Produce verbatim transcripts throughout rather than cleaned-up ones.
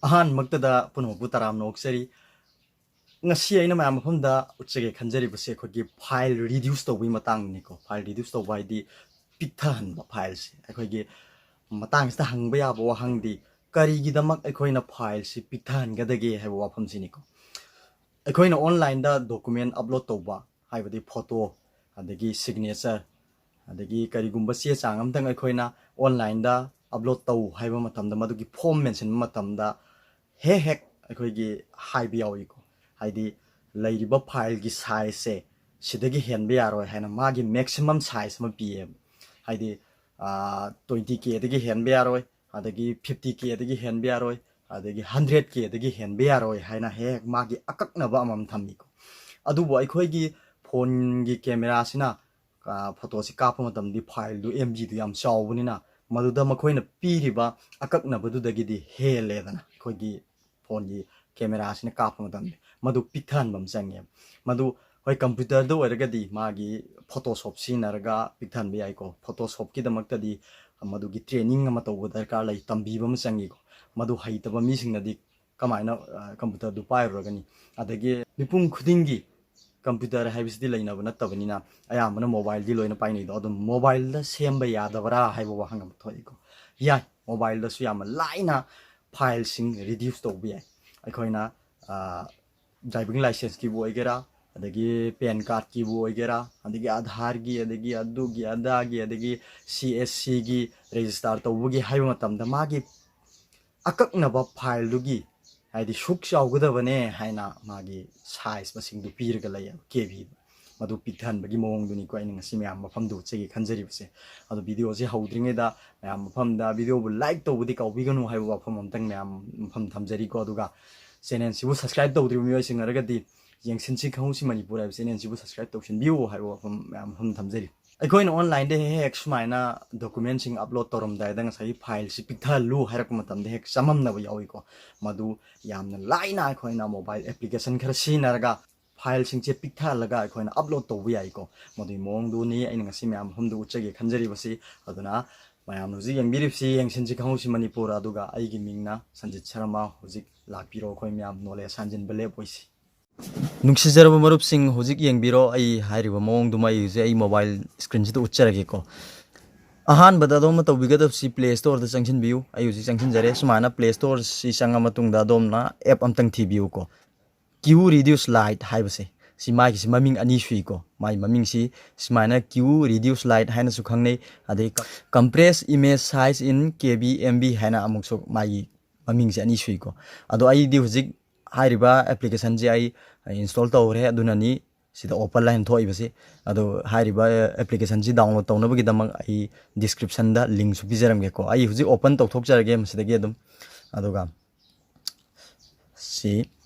ꯑꯍꯥꯟꯕꯃꯛꯇꯗ ꯄꯨꯝꯅꯃꯛꯄꯨ ꯇꯔꯥꯝꯅ ꯑꯣꯛꯆꯔꯤ꯫ ꯉꯁꯤ ꯑꯩꯅ ꯃꯌꯥꯝ ꯃꯐꯝꯗ ꯎꯠꯆꯒꯦ ꯈꯟꯖꯔꯤꯕꯁꯦ ꯑꯩꯈꯣꯏꯒꯤ file reduce ꯇꯧꯕꯒꯤ ꯃꯇꯥꯡꯅꯤꯀꯣ꯫ File reduce ꯇꯧꯕ ꯍꯥꯏꯗꯤ ꯄꯤꯛꯊꯍꯟꯕ꯫ Fileꯁꯦ ꯑꯩꯈꯣꯏꯒꯤ ꯃꯇꯥꯡꯁꯤꯗ ꯍꯪꯕ ꯌꯥꯕ ꯋꯥꯍꯪꯗꯤ, ꯀꯔꯤꯒꯤꯗꯃꯛ ꯑꯩꯈꯣꯏꯅ fileꯁꯤ ꯄꯤꯛꯊꯍꯟꯒꯗꯒꯦ ꯍꯥꯏꯕ ꯋꯥꯐꯝꯁꯤꯅꯤꯀꯣ꯫ ꯑꯩꯈꯣꯏꯅ onlineꯗ document upload ꯇꯧꯕ, ꯍꯥꯏꯕꯗꯤ photo, ꯑꯗꯒꯤ signature, ꯑꯗꯒꯤ ꯀꯔꯤꯒꯨꯝꯕ ꯆꯦ ꯆꯥꯡ ꯑꯃꯇꯪ ꯑꯩꯈꯣꯏꯅ onlineꯗ upload ꯇꯧ ꯍꯥꯏꯕ ꯃꯇꯝꯗ, ꯃꯗꯨꯒꯤ form ꯃꯦꯟꯁꯤꯟꯕ ꯃꯇꯝꯗ ꯍꯦꯛ ꯍꯦꯛ ꯑꯩꯈꯣꯏꯒꯤ ꯍꯥꯏꯕ ꯌꯥꯎꯏꯀꯣ꯫ ꯍꯥꯏꯗꯤ ꯂꯩꯔꯤꯕ fileꯒꯤ sizeꯁꯦ ꯁꯤꯗꯒꯤ ꯍꯦꯟꯕ ꯌꯥꯔꯣꯏ ꯍꯥꯏꯅ ꯃꯥꯒꯤ maximum size ꯑꯃ ꯄꯤꯌꯦꯕ꯫ ꯍꯥꯏꯗꯤ twenty Kꯗꯒꯤ ꯍꯦꯟꯕ ꯌꯥꯔꯣꯏ, ꯑꯗꯒꯤ fifty Kꯗꯒꯤ ꯍꯦꯟꯕ ꯌꯥꯔꯣꯏ, ꯑꯗꯒꯤ hundred Kꯗꯒꯤ ꯍꯦꯟꯕ ꯌꯥꯔꯣꯏ ꯍꯥꯏꯅ ꯍꯦꯛ ꯃꯥꯒꯤ ꯑꯀꯛꯅꯕ ꯑꯃꯃꯝ ꯊꯝꯃꯤꯀꯣ꯫ ꯑꯗꯨꯕꯨ ꯑꯩꯈꯣꯏꯒꯤ phoneꯒꯤ cameraꯁꯤꯅ ꯐꯣꯇꯣꯁꯤ ꯀꯥꯞꯄ ꯃꯇꯝꯗꯤ fileꯗꯨ, MBꯗꯨ ꯌꯥꯝ ꯆꯥꯎꯕꯅꯤꯅ, ꯃꯗꯨꯗ ꯃꯈꯣꯏꯅ ꯄꯤꯔꯤꯕ ꯑꯀꯛꯅꯕꯗꯨꯗꯒꯤꯗꯤ ꯍꯦꯜꯂꯦꯗꯅ꯫ ꯑꯩꯈꯣꯏꯒꯤ phoneꯒꯤ cameraꯁꯤꯅ ꯀꯥꯞꯄ ꯃꯇꯝꯗ ꯃꯗꯨ ꯄꯤꯛꯊꯍꯟꯕ ꯑꯃ ꯆꯪꯉꯦꯕ꯫ ꯃꯗꯨ ꯍꯣꯏ, computerꯗ ꯑꯣꯏꯔꯒꯗꯤ ꯃꯥꯒꯤ Photoshop ꯁꯤꯖꯤꯟꯅꯔꯒ ꯄꯤꯛꯊꯍꯟꯕ ꯌꯥꯏꯀꯣ꯫ Photoshopꯀꯤꯗꯃꯛꯇꯗꯤ ꯃꯗꯨꯒꯤ training ꯑꯃ ꯇꯧꯕ ꯗꯔꯀꯥꯔ ꯂꯩ, ꯇꯝꯕꯤꯕ ꯑꯃ ꯆꯪꯉꯤꯀꯣ꯫ ꯃꯗꯨ ꯍꯩꯇꯕ ꯃꯤꯁꯤꯡꯅꯗꯤ ꯀꯃꯥꯏꯅ computerꯗꯨ ꯄꯥꯏꯔꯨꯔꯒꯅꯤ? ꯑꯗꯒꯤ ꯃꯤꯄꯨꯝ ꯈꯨꯗꯤꯡꯒꯤ computer ꯍꯥꯏꯕꯁꯤꯗꯤ ꯂꯩꯅꯕ ꯅꯠꯇꯕꯅꯤꯅ ꯑꯌꯥꯝꯕꯅ mobileꯗꯤ ꯂꯣꯏꯅ ꯄꯥꯏꯅꯩꯗꯣ꯫ ꯑꯗꯨꯝ mobileꯗ ꯁꯦꯝꯕ ꯌꯥꯗꯕ꯭ꯔꯥ ꯍꯥꯏꯕ ꯋꯥꯍꯪ ꯑꯃ ꯊꯣꯛꯏꯀꯣ꯫ ꯌꯥꯏ, mobileꯗꯁꯨ ꯌꯥꯝꯅ ꯂꯥꯏꯅ fileꯁꯤꯡ reduce ꯇꯧꯕ ꯌꯥꯏ꯫ ꯑꯩꯈꯣꯏꯅ driving licenceꯀꯤꯕꯨ ꯑꯣꯏꯒꯦꯔꯥ, ꯑꯗꯒꯤ PAN cardꯀꯤꯕꯨ ꯑꯣꯏꯒꯦꯔꯥ, ꯑꯗꯒꯤ Aadhaarꯒꯤ, ꯑꯗꯒꯤ ꯑꯗꯨꯒꯤ ꯑꯗꯥꯒꯤ, ꯑꯗꯒꯤ CSCꯒꯤ register ꯇꯧꯕꯒꯤ ꯍꯥꯏꯕ ꯃꯇꯝꯗ ꯃꯥꯒꯤ ꯑꯀꯛꯅꯕ fileꯗꯨꯒꯤ, ꯍꯥꯏꯗꯤ ꯁꯨꯛ ꯆꯥꯎꯒꯗꯕꯅꯦ ꯍꯥꯏꯅ ꯃꯥꯒꯤ size ꯃꯁꯤꯡꯗꯨ ꯄꯤꯔꯒ ꯂꯩꯌꯦꯕ, KBꯗ꯫ ꯃꯗꯨ ꯄꯤꯛꯊꯍꯟꯕꯒꯤ ꯃꯑꯣꯡꯗꯨꯅꯤꯀꯣ ꯑꯩꯅ ꯉꯁꯤ ꯃꯌꯥꯝ ꯃꯐꯝꯗ ꯎꯠꯆꯒꯦ ꯈꯟꯖꯔꯤꯕꯁꯦ꯫ ꯑꯗꯣ videoꯁꯦ ꯍꯧꯗ꯭ꯔꯤꯉꯩꯗ ꯃꯌꯥꯝ ꯃꯐꯝꯗ videoꯕꯨ like ꯇꯧꯕꯗꯤ ꯀꯥꯎꯕꯤꯒꯅꯨ ꯍꯥꯏꯕ ꯋꯥꯐꯝ ꯑꯝꯇꯪ ꯃꯌꯥꯝ ꯃꯐꯝ ꯊꯝꯖꯔꯤꯀꯣ꯫ ꯑꯗꯨꯒ channelꯁꯤꯕꯨ subscribe ꯇꯧꯗ꯭ꯔꯤꯕ ꯃꯤꯑꯣꯏꯁꯤꯡ ꯑꯣꯏꯔꯒꯗꯤ ꯌꯦꯡꯁꯤꯟꯁꯤ ꯈꯪꯍꯧꯁꯤ ꯃꯅꯤꯄꯨꯔ ꯍꯥꯏꯕ channelꯁꯤꯕꯨ subscribe ꯇꯧꯁꯤꯟꯕꯤꯌꯨ ꯍꯥꯏꯕ ꯋꯥꯐꯝ ꯃꯌꯥꯝ ꯃꯐꯝ ꯊꯝꯖꯔꯤ꯫ ꯑꯩꯈꯣꯏꯅ onlineꯗ ꯍꯦꯛ ꯍꯦꯛ ꯁꯨꯃꯥꯏꯅ documentꯁꯤꯡ upload ꯇꯧꯔꯝꯗꯥꯏꯗ ꯉꯁꯥꯏꯒꯤ fileꯁꯤ ꯄꯤꯛꯊꯍꯜꯂꯨ ꯍꯥꯏꯔꯛꯄ ꯃꯇꯝꯗ ꯍꯦꯛ ꯆꯃꯝꯅꯕ ꯌꯥꯎꯏꯀꯣ꯫ ꯃꯗꯨ ꯌꯥꯝꯅ ꯂꯥꯏꯅ ꯑꯩꯈꯣꯏꯅ mobile application ꯈꯔ ꯁꯤꯖꯤꯟꯅꯔꯒ fileꯁꯤꯡꯁꯦ ꯄꯤꯛꯊꯍꯜꯂꯒ ꯑꯩꯈꯣꯏꯅ upload ꯇꯧꯕ ꯌꯥꯏꯀꯣ꯫ ꯃꯗꯨꯒꯤ ꯃꯑꯣꯡꯗꯨꯅꯤ ꯑꯩꯅ ꯉꯁꯤ ꯃꯌꯥꯝ ꯃꯐꯝꯗ ꯎꯠꯆꯒꯦ ꯈꯟꯖꯔꯤꯕꯁꯤ꯫ ꯑꯗꯨꯅ ꯃꯌꯥꯝꯅ ꯍꯧꯖꯤꯛ ꯌꯦꯡꯕꯤꯔꯤꯕꯁꯤ ꯌꯦꯡꯁꯤꯟꯁꯤ ꯈꯪꯍꯧꯁꯤ ꯃꯅꯤꯄꯨꯔ, ꯑꯗꯨꯒ ꯑꯩꯒꯤ ꯃꯤꯡꯅ ꯁꯟꯖꯤꯠ ꯁꯔꯃ꯫ ꯍꯧꯖꯤꯛ ꯂꯥꯛꯄꯤꯔꯣ, ꯑꯩꯈꯣꯏ ꯃꯌꯥꯝ ꯅꯣꯂꯦꯖ ꯁꯥꯟꯖꯤꯟꯕ ꯂꯦꯞ ꯑꯣꯏꯁꯤ꯫ ꯅꯨꯡꯁꯤꯖꯔꯕ ꯃꯔꯨꯞꯁꯤꯡ, ꯍꯧꯖꯤꯛ ꯌꯦꯡꯕꯤꯔꯣ, ꯑꯩ ꯍꯥꯏꯔꯤꯕ ꯃꯑꯣꯡꯗꯨꯃ ꯑꯩ ꯍꯧꯖꯤꯛ ꯑꯩ ꯃꯣꯕꯥꯏꯜ ꯁ꯭ꯀ꯭ꯔꯤꯟꯁꯤꯗ ꯎꯠꯆꯔꯒꯦꯀꯣ꯫ ꯑꯍꯥꯟꯕꯗ ꯑꯗꯣꯝꯅ ꯇꯧꯕꯤꯒꯗꯕꯁꯤ ꯄ꯭ꯂꯦ ꯁ꯭ꯇꯣꯔꯗ ꯆꯪꯁꯤꯟꯕꯤꯌꯨ꯫ ꯑꯩ ꯍꯧꯖꯤꯛ ꯆꯪꯁꯤꯟꯖꯔꯦ꯫ ꯁꯨꯃꯥꯏꯅ ꯄ꯭ꯂꯦ ꯁ꯭ꯇꯣꯔꯁꯤ ꯆꯪꯉ ꯃꯇꯨꯡꯗ ꯑꯗꯣꯝꯅ ꯑꯦꯞ ꯑꯝꯇꯪ ꯊꯤꯕꯤꯌꯨꯀꯣ꯫ ꯀ꯭ꯌꯨ ꯔꯤꯗ꯭ꯌꯨꯁ ꯂꯥꯏꯠ ꯍꯥꯏꯕꯁꯦ, ꯁꯤ ꯃꯥꯒꯤꯁꯤ ꯃꯃꯤꯡ ꯑꯅꯤ ꯁꯨꯏꯀꯣ꯫ ꯃꯥꯒꯤ ꯃꯃꯤꯡꯁꯤ ꯁꯨꯃꯥꯏꯅ ꯀ꯭ꯌꯨ ꯔꯤꯗ꯭ꯌꯨꯁ ꯂꯥꯏꯠ ꯍꯥꯏꯅꯁꯨ ꯈꯪꯅꯩ, ꯑꯗꯩ ꯀꯝꯄ꯭ꯔꯦꯁ ꯏꯃꯦꯖ ꯁꯥꯏꯖ ꯏꯟ ꯀꯦ ꯕꯤ ꯑꯦꯝ ꯕꯤ ꯍꯥꯏꯅ ꯑꯃꯨꯛꯁꯨ ꯃꯥꯒꯤ ꯃꯃꯤꯡꯁꯦ ꯑꯅꯤ ꯁꯨꯏꯀꯣ꯫ ꯑꯗꯣ ꯑꯩꯗꯤ ꯍꯧꯖꯤꯛ ꯍꯥꯏꯔꯤꯕ ꯑꯦꯄ꯭ꯂꯤꯀꯦꯁꯟꯁꯦ ꯑꯩ ꯏꯟꯁꯇꯣꯜ ꯇꯧꯈ꯭ꯔꯦ, ꯑꯗꯨꯅꯅꯤ ꯁꯤꯗ ꯑꯣꯄꯟ ꯍꯥꯏꯅ ꯊꯣꯛꯏꯕꯁꯤ꯫ ꯑꯗꯣ ꯍꯥꯏꯔꯤꯕ ꯑꯦꯄ꯭ꯂꯤꯀꯦꯁꯟꯁꯤ ꯗꯥꯎꯟꯂꯣꯗ ꯇꯧꯅꯕꯒꯤꯗꯃꯛ ꯑꯩ ꯗꯤꯁꯀ꯭ꯔꯤꯞꯁꯟꯗ ꯂꯤꯡꯁꯨ ꯄꯤꯖꯔꯝꯒꯦꯀꯣ꯫ ꯑꯩ ꯍꯧꯖꯤꯛ ꯑꯣꯄꯟ ꯇꯧꯊꯣꯛꯆꯔꯒꯦ ꯃꯁꯤꯗꯒꯤ ꯑꯗꯨꯝ꯫ ꯑꯗꯨꯒ ꯁꯤ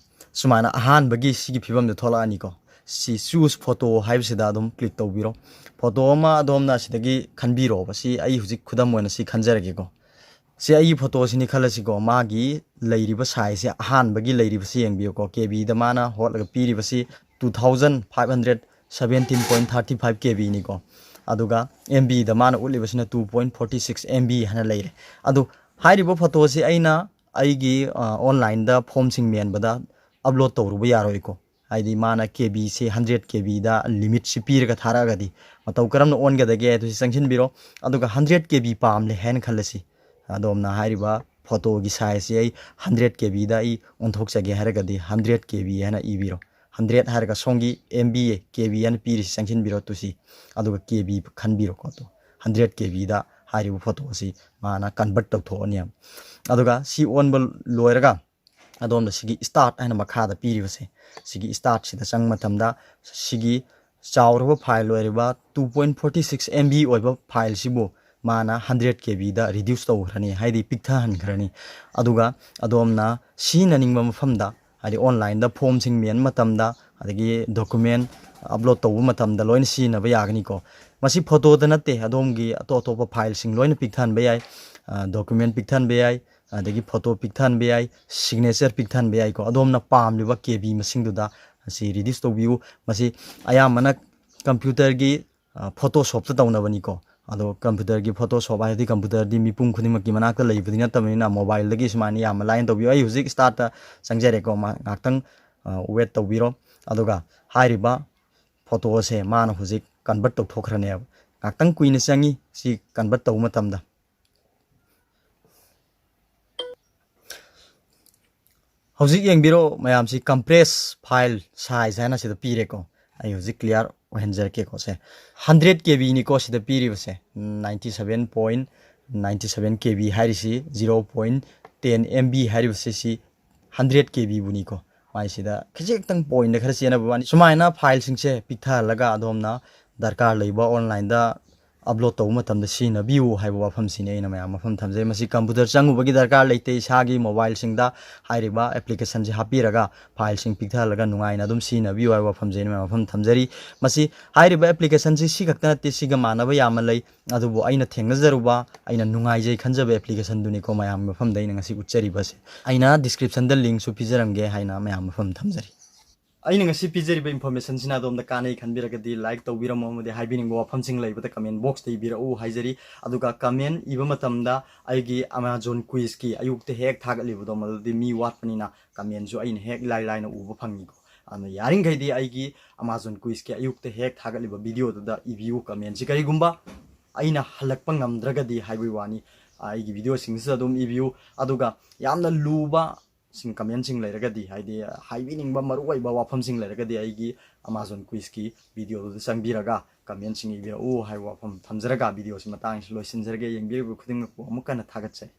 ꯁꯨꯃꯥꯏꯅ ꯑꯍꯥꯟꯕꯒꯤ ꯁꯤꯒꯤ ꯐꯤꯕꯝꯗ ꯊꯣꯛꯂꯛꯑꯅꯤꯀꯣ꯫ ꯁꯤ ꯆꯨꯁ ꯐꯣꯇꯣ ꯍꯥꯏꯕꯁꯤꯗ ꯑꯗꯨꯝ ꯀ꯭ꯂꯤꯛ ꯇꯧꯕꯤꯔꯣ꯫ ꯐꯣꯇꯣ ꯑꯃ ꯑꯗꯣꯝꯅ ꯁꯤꯗꯒꯤ ꯈꯟꯕꯤꯔꯣꯕ꯫ ꯁꯤ ꯑꯩ ꯍꯧꯖꯤꯛ ꯈꯨꯗꯝ ꯑꯣꯏꯅ ꯁꯤ ꯈꯟꯖꯔꯒꯦꯀꯣ꯫ ꯁꯤ ꯑꯩꯒꯤ ꯐꯣꯇꯣꯁꯤꯅꯤ ꯈꯜꯂꯁꯤꯀꯣ꯫ ꯃꯥꯒꯤ ꯂꯩꯔꯤꯕ ꯁꯥꯏꯖꯁꯦ, ꯑꯍꯥꯟꯕꯒꯤ ꯂꯩꯔꯤꯕꯁꯤ ꯌꯦꯡꯕꯤꯌꯨꯀꯣ꯫ ꯀꯦ ꯕꯤꯗ ꯃꯥꯅ ꯍꯣꯠꯂꯒ ꯄꯤꯔꯤꯕꯁꯤ two thousand five hundred seventeen point thirty five K Bꯅꯤꯀꯣ꯫ ꯑꯗꯨꯒ ꯑꯦꯝ ꯕꯤꯗ ꯃꯥꯅ ꯎꯠꯂꯤꯕꯁꯤꯅ two point forty six M B ꯍꯥꯏꯅ ꯂꯩꯔꯦ꯫ ꯑꯗꯨ ꯍꯥꯏꯔꯤꯕ ꯐꯣꯇꯣꯁꯤ ꯑꯩꯅ ꯑꯩꯒꯤ ꯑꯣꯟꯂꯥꯏꯟꯗ ꯐꯣꯝꯁꯤꯡ ꯃꯦꯟꯕꯗ ꯑꯞꯂꯣꯗ ꯇꯧꯔꯨꯕ ꯌꯥꯔꯣꯏꯀꯣ꯫ ꯍꯥꯏꯗꯤ ꯃꯥꯅ ꯀꯦ ꯕꯤꯁꯦ hundred K Bꯗ ꯂꯤꯃꯤꯠꯁꯤ ꯄꯤꯔꯒ ꯊꯥꯔꯛꯑꯒꯗꯤ ꯃꯇꯧ ꯀꯔꯝꯅ ꯑꯣꯟꯒꯗꯒꯦ ꯍꯥꯏꯗꯨ ꯁꯤ ꯆꯪꯁꯤꯟꯕꯤꯔꯣ꯫ ꯑꯗꯨꯒ hundred K B ꯄꯥꯝꯂꯦ ꯍꯥꯏꯅ ꯈꯜꯂꯁꯤ꯫ ꯑꯗꯣꯝꯅ ꯍꯥꯏꯔꯤꯕ ꯐꯣꯇꯣꯒꯤ ꯁꯥꯏꯖꯁꯤ ꯑꯩ hundred K Bꯗ ꯑꯩ ꯑꯣꯟꯊꯣꯛꯆꯒꯦ ꯍꯥꯏꯔꯒꯗꯤ hundred K B ꯍꯥꯏꯅ ꯏꯕꯤꯔꯣ꯫ Hundred ꯍꯥꯏꯔꯒ ꯁꯣꯝꯒꯤ M B K B ꯍꯥꯏꯅ ꯄꯤꯔꯤꯁꯤ ꯆꯪꯁꯤꯟꯕꯤꯔꯣ ꯇꯨꯁꯤ꯫ ꯑꯗꯨꯒ K B ꯈꯟꯕꯤꯔꯣꯀꯣ꯫ ꯇꯨ hundred K Bꯗ ꯍꯥꯏꯔꯤꯕ ꯐꯣꯇꯣ ꯑꯁꯤ ꯃꯥꯅ ꯀꯟꯚꯔꯠ ꯇꯧꯊꯣꯛꯑꯅꯤ꯫ ꯑꯗꯨꯒ ꯁꯤ ꯑꯣꯟꯕ ꯂꯣꯏꯔꯒ ꯑꯗꯣꯝꯅ ꯁꯤꯒꯤ ꯁ꯭ꯇꯥꯔꯠ ꯍꯥꯏꯅ ꯃꯈꯥꯗ ꯄꯤꯔꯤꯕꯁꯦ, ꯁꯤꯒꯤ ꯁ꯭ꯇꯥꯔꯠꯁꯤꯗ ꯆꯪꯕ ꯃꯇꯝꯗ ꯁꯤꯒꯤ ꯆꯥꯎꯔꯕ ꯐꯥꯏꯜ ꯑꯣꯏꯔꯤꯕ two point forty six M B ꯑꯣꯏꯕ ꯐꯥꯏꯜꯁꯤꯕꯨ ꯃꯥꯅ hundred K Bꯗ ꯔꯤꯗ꯭ꯌꯨꯁ ꯇꯧꯈ꯭ꯔꯅꯤ, ꯍꯥꯏꯗꯤ ꯄꯤꯛꯊꯍꯟꯈ꯭ꯔꯅꯤ꯫ ꯑꯗꯨꯒ ꯑꯗꯣꯝꯅ ꯁꯤꯖꯤꯟꯅꯅꯤꯡꯕ ꯃꯐꯝꯗ, ꯍꯥꯏꯗꯤ ꯑꯣꯟꯂꯥꯏꯟꯗ ꯐꯣꯝꯁꯤꯡ ꯃꯦꯟꯕ ꯃꯇꯝꯗ, ꯑꯗꯒꯤ ꯗꯣꯀꯨꯃꯦꯟ ꯑꯞꯂꯣꯗ ꯇꯧꯕ ꯃꯇꯝꯗ ꯂꯣꯏꯅ ꯁꯤꯖꯤꯟꯅꯕ ꯌꯥꯒꯅꯤꯀꯣ꯫ ꯃꯁꯤ ꯐꯣꯇꯣꯗ ꯅꯠꯇꯦ, ꯑꯗꯣꯝꯒꯤ ꯑꯇꯣꯞ ꯑꯇꯣꯞꯄ ꯐꯥꯏꯜꯁꯤꯡ ꯂꯣꯏꯅ ꯄꯤꯛꯊꯍꯟꯕ ꯌꯥꯏ, ꯗꯣꯀꯨꯃꯦꯟ ꯄꯤꯛꯊꯍꯟꯕ ꯌꯥꯏ, ꯑꯗꯒꯤ ꯐꯣꯇꯣ ꯄꯤꯛꯊꯍꯟꯕ ꯌꯥꯏ, ꯁꯤꯒꯅꯦꯆꯔ ꯄꯤꯛꯊꯍꯟꯕ ꯌꯥꯏꯀꯣ꯫ ꯑꯗꯣꯝꯅ ꯄꯥꯝꯂꯤꯕ K B ꯃꯁꯤꯡꯗꯨꯗ ꯃꯁꯤ ꯔꯤꯗ꯭ꯌꯨꯁ ꯇꯧꯕꯤꯌꯨ꯫ ꯃꯁꯤ ꯑꯌꯥꯝꯕꯅ ꯀꯝꯄ꯭ꯌꯨꯇꯔꯒꯤ ꯐꯣꯇꯣꯁꯣꯞꯇ ꯇꯧꯅꯕꯅꯤꯀꯣ꯫ ꯑꯗꯣ ꯀꯝꯄ꯭ꯌꯨꯇꯔꯒꯤ Photoshop ꯍꯥꯏꯗꯤ ꯀꯝꯄ꯭ꯌꯨꯇꯔꯗꯤ ꯃꯤꯄꯨꯝ ꯈꯨꯗꯤꯡꯃꯛꯀꯤ ꯃꯅꯥꯛꯇ ꯂꯩꯕꯗꯤ ꯅꯠꯇꯕꯅꯤꯅ, ꯃꯣꯕꯥꯏꯜꯗꯒꯤ ꯁꯨꯃꯥꯏꯅ ꯌꯥꯝꯅ ꯂꯥꯏꯅ ꯇꯧꯕꯤꯌꯨ꯫ ꯑꯩ ꯍꯧꯖꯤꯛ start ꯆꯪꯖꯔꯦꯀꯣ, ꯃꯥ ꯉꯥꯛꯇꯪ ꯋꯦꯠ ꯇꯧꯕꯤꯔꯣ꯫ ꯑꯗꯨꯒ ꯍꯥꯏꯔꯤꯕ ꯐꯣꯇꯣ ꯑꯁꯦ ꯃꯥꯅ ꯍꯧꯖꯤꯛ convert ꯇꯧꯊꯣꯛꯈ꯭ꯔꯅꯦꯕ꯫ ꯉꯥꯛꯇꯪ ꯀꯨꯏꯅ ꯆꯪꯉꯤ ꯁꯤ convert ꯇꯧꯕ ꯃꯇꯝꯗ꯫ ꯍꯧꯖꯤꯛ ꯌꯦꯡꯕꯤꯔꯣ ꯃꯌꯥꯝꯁꯤ, compress file size ꯍꯥꯏꯅ ꯁꯤꯗ ꯄꯤꯔꯦꯀꯣ꯫ ꯑꯩ ꯍꯧꯖꯤꯛ clear ꯑꯣꯏꯍꯟꯖꯔꯛꯀꯦꯀꯣ꯫ ꯁꯦ hundred K B ꯅꯤꯀꯣ ꯁꯤꯗ ꯄꯤꯔꯤꯕꯁꯦ, ninety seven point ninety seven K B ꯍꯥꯏꯔꯤꯁꯤ, zero point ten M B ꯍꯥꯏꯔꯤꯕꯁꯤ, ꯁꯤ hundred K B ꯕꯨꯅꯤꯀꯣ꯫ ꯃꯥꯏꯁꯤꯗ ꯈꯖꯤꯛꯇꯪ point ꯈꯔ ꯆꯦꯟꯅꯕ ꯋꯥꯅꯤ꯫ ꯁꯨꯃꯥꯏꯅ ꯐꯥꯏꯜꯁꯤꯡꯁꯦ ꯄꯤꯛꯊꯍꯜꯂꯒ ꯑꯗꯣꯝꯅ ꯗꯔꯀꯥꯔ ꯂꯩꯕ online ꯗ upload ꯇꯧꯕ ꯃꯇꯝꯗ ꯁꯤꯖꯤꯟꯅꯕꯤꯌꯨ ꯍꯥꯏꯕ ꯋꯥꯐꯝꯁꯤꯅꯤ ꯑꯩꯅ ꯃꯌꯥꯝ ꯃꯐꯝ ꯊꯝꯖꯩ꯫ ꯃꯁꯤ ꯀꯝꯄ꯭ꯌꯨꯇꯔ ꯆꯪꯉꯨꯕꯒꯤ ꯗꯔꯀꯥꯔ ꯂꯩꯇꯦ, ꯏꯁꯥꯒꯤ ꯃꯣꯕꯥꯏꯜꯁꯤꯡꯗ ꯍꯥꯏꯔꯤꯕ application ꯁꯤ ꯍꯥꯞꯄꯤꯔꯒ ꯐꯥꯏꯜꯁꯤꯡ ꯄꯤꯛꯊꯍꯜꯂꯒ ꯅꯨꯡꯉꯥꯏꯅ ꯑꯗꯨꯝ ꯁꯤꯖꯤꯟꯅꯕꯤꯌꯨ ꯍꯥꯏꯕ ꯋꯥꯐꯝꯁꯤ ꯑꯩꯅ ꯃꯌꯥꯝ ꯃꯐꯝ ꯊꯝꯖꯔꯤ꯫ ꯃꯁꯤ ꯍꯥꯏꯔꯤꯕ application ꯁꯤ ꯁꯤ ꯈꯛꯇ ꯅꯠꯇꯦ, ꯁꯤꯒ ꯃꯥꯟꯅꯕ ꯌꯥꯝꯅ ꯂꯩ, ꯑꯗꯨꯕꯨ ꯑꯩꯅ ꯊꯦꯡꯅꯖꯔꯨꯕ, ꯑꯩꯅ ꯅꯨꯡꯉꯥꯏꯖꯩ ꯈꯟꯖꯕ application ꯗꯨꯅꯤꯀꯣ ꯃꯌꯥꯝꯒꯤ ꯃꯐꯝꯗ ꯑꯩꯅ ꯉꯁꯤ ꯎꯠꯆꯔꯤꯕꯁꯦ꯫ ꯑꯩꯅ description ꯗ link ꯁꯨ ꯄꯤꯖꯔꯝꯒꯦ ꯍꯥꯏꯅ ꯃꯌꯥꯝ ꯃꯐꯝ ꯊꯝꯖꯔꯤ꯫ ꯑꯩꯅ ꯉꯁꯤ ꯄꯤꯖꯔꯤꯕ information ꯁꯤꯅ ꯑꯗꯣꯝꯗ ꯀꯥꯟꯅꯩ ꯈꯟꯕꯤꯔꯒꯗꯤ like ꯇꯧꯕꯤꯔꯝꯃꯣ, ꯑꯃꯗꯤ ꯍꯥꯏꯕꯤꯅꯤꯡꯕ ꯋꯥꯐꯝꯁꯤꯡ ꯂꯩꯕꯗ comment box ꯇ ꯏꯕꯤꯔꯛꯎ ꯍꯥꯏꯖꯔꯤ꯫ ꯑꯗꯨꯒ comment ꯏꯕ ꯃꯇꯝꯗ ꯑꯩꯒꯤ Amazon quiz ꯀꯤ ꯑꯌꯨꯛꯇ ꯍꯦꯛ ꯊꯥꯒꯠꯂꯤꯕꯗꯣ, ꯃꯗꯨꯗꯤ ꯃꯤ ꯋꯥꯠꯄꯅꯤꯅ comment ꯁꯨ ꯑꯩꯅ ꯍꯦꯛ ꯏꯂꯥꯏ ꯂꯥꯏꯅ ꯎꯕ ꯐꯪꯉꯤꯀꯣ꯫ ꯑꯗꯨꯅ ꯌꯥꯔꯤꯈꯩꯗꯤ ꯑꯩꯒꯤ Amazon quiz ꯀꯤ ꯑꯌꯨꯛꯇ ꯍꯦꯛ ꯊꯥꯒꯠꯂꯤꯕ video ꯗꯨꯗ ꯏꯕꯤꯌꯨ comment ꯁꯤ꯫ ꯀꯔꯤꯒꯨꯝꯕ ꯑꯩꯅ ꯍꯜꯂꯛꯄ ꯉꯝꯗ꯭ꯔꯒꯗꯤ ꯍꯥꯏꯕꯒꯤ ꯋꯥꯅꯤ, ꯑꯩꯒꯤ video ꯁꯤꯡꯁꯤꯗ ꯑꯗꯨꯝ ꯏꯕꯤꯌꯨ꯫ ꯑꯗꯨꯒ ꯌꯥꯝꯅ ꯂꯨꯕ ꯁꯤꯡ comment ꯁꯤꯡ ꯂꯩꯔꯒꯗꯤ, ꯍꯥꯏꯗꯤ ꯍꯥꯏꯕꯤꯅꯤꯡꯕ ꯃꯔꯨꯑꯣꯏꯕ ꯋꯥꯐꯝꯁꯤꯡ ꯂꯩꯔꯒꯗꯤ ꯑꯩꯒꯤ Amazon quiz ꯀꯤ video ꯗꯨꯗ ꯆꯪꯕꯤꯔꯒ comment ꯁꯤꯡ ꯏꯕꯤꯔꯛꯎ ꯍꯥꯏꯕ ꯋꯥꯐꯝ ꯊꯝꯖꯔꯒ video ꯁꯤ ꯃꯇꯥꯡꯁꯤ ꯂꯣꯏꯁꯤꯟꯖꯔꯒꯦ꯫ ꯌꯦꯡꯕꯤꯔꯤꯕ ꯈꯨꯗꯤꯡꯃꯛꯄꯨ ꯑꯃꯨꯛ ꯍꯟꯅ ꯊꯥꯒꯠꯆꯔꯤ꯫